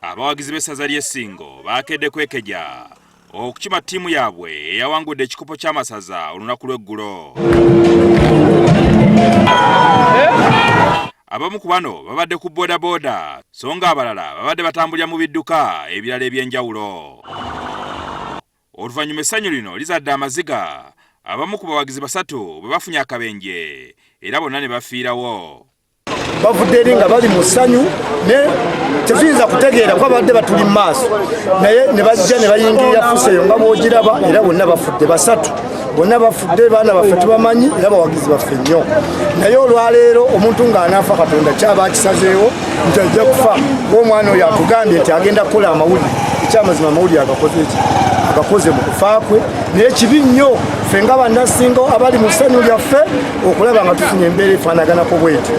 Abawagizi b'essaza ly'e Ssingo baakedde kwekeja okukima ttiimu yaabwe eyawangudde ekikopo ky'amasaza olunaku lw'eggulo. Abamu ku bano babadde ku bodaboda so nga abalala babadde batambulira mu bidduka ebirala eby'enjawulo. Oluvannyuma essanyu lino lizadde amaziga abamu ku bawagizi basatu bwe bafunye akabenje era bonna ne bafiirawo. Bavudde eri nga bali mu ssanyu ne tetuyinza kutegeera kuba babadde batuli mu maaso, naye ne bajja ne bayingirira fuso eyo nga bw'ogiraba, era bonna bafudde, basatu bonna bafudde. Baana baffe tubamanyi era bawagizi baffe nnyo, naye olwaleero omuntu ng'anaafa Katonda kyaba akisazeewo nti ajja kufa. Omwana oyo atugambye nti agenda kukola amawulire, ekyamazima amawulire agakoze ki agakoze mu kufa kwe, naye kibi nnyo ffe nga bannasingo abali mu ssanyu lyaffe okulaba nga tufunye embeera efaanaganako bweti.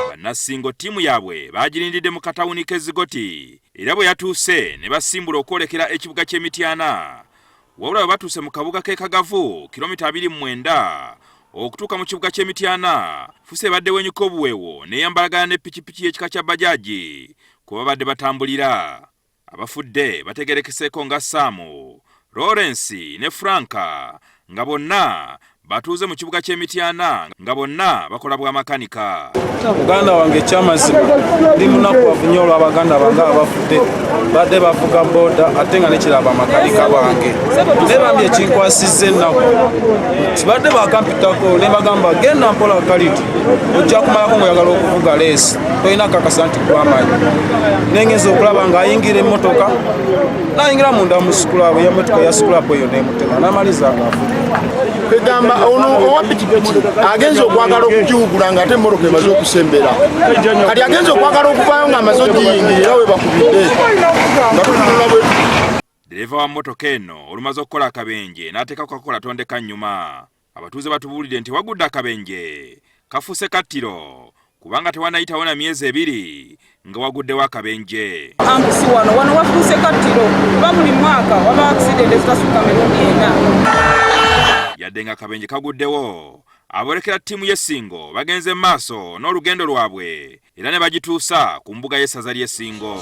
Bannassingo ttiimu yaabwe baagirindidde mu katawuni k'e Zigoti era bwe yatuuse ne basimbula okwolekera ekibuga ky'e Mityana. Wabula bwe batuuse mu kabuga k'e Kagavu, kilomita 29 okutuuka mu kibuga ky'e Mityana, fuso ebadde wenyuka obuweewo n'eyambalagana ne pikipiki y'ekika kya bajaji kwe babadde batambulira. Abafudde bategeerekeseeko nga Saamu, Lawrence ne Franka nga bonna batuuze mu kibuga ky'e Mityana nga bonna bakola bwa makanika. Muganda wange, ekyamazima ndi munakuwavu nnyo olw'abaganda bange abafudde. Badde bavuga boda ate nga nekiraba amakanika bange, naye bambi ekinkwasizza ennaku nti badde bakampitako ne bagamba, "Genda mpola kaliti, ojja kumalako ngaoyagala okuvuga leesi, tolina kakasa nti gwamanyi." Nengenza okulaba ng'ayingira emmotoka, nayingira munda mu sikulabu yemotoka ya sikulabu eyo, nemutema namaliza nga afudde. Kwegamba ono owa pikipiki agenza okwagala okugiwugula nga ate emmotoka emaze okusembera. Kati agenza okwagala okuvaayo nga amaze ogiyingira, era we bakubidde nga tutunula bwe. Ddereeva wa mmotoka eno olumaze okukola akabenje n'ateekako kakola tondeka nnyuma. Abatuuze batubuulidde nti wagudde akabenje kafuuse kattiro kubanga tewanayitawo na myezi 2 nga waguddewo akabenje. Ambusi wano wafuuse kattiro kuba buli mwaka waba accident ezitasukka mirundi ena. Yadde nga akabenje kaguddewo, aboolekera ttiimu y'Essingo bagenze mu maaso n'olugendo lwabwe era ne bagituusa ku mbuga y'essaza ly'Essingo.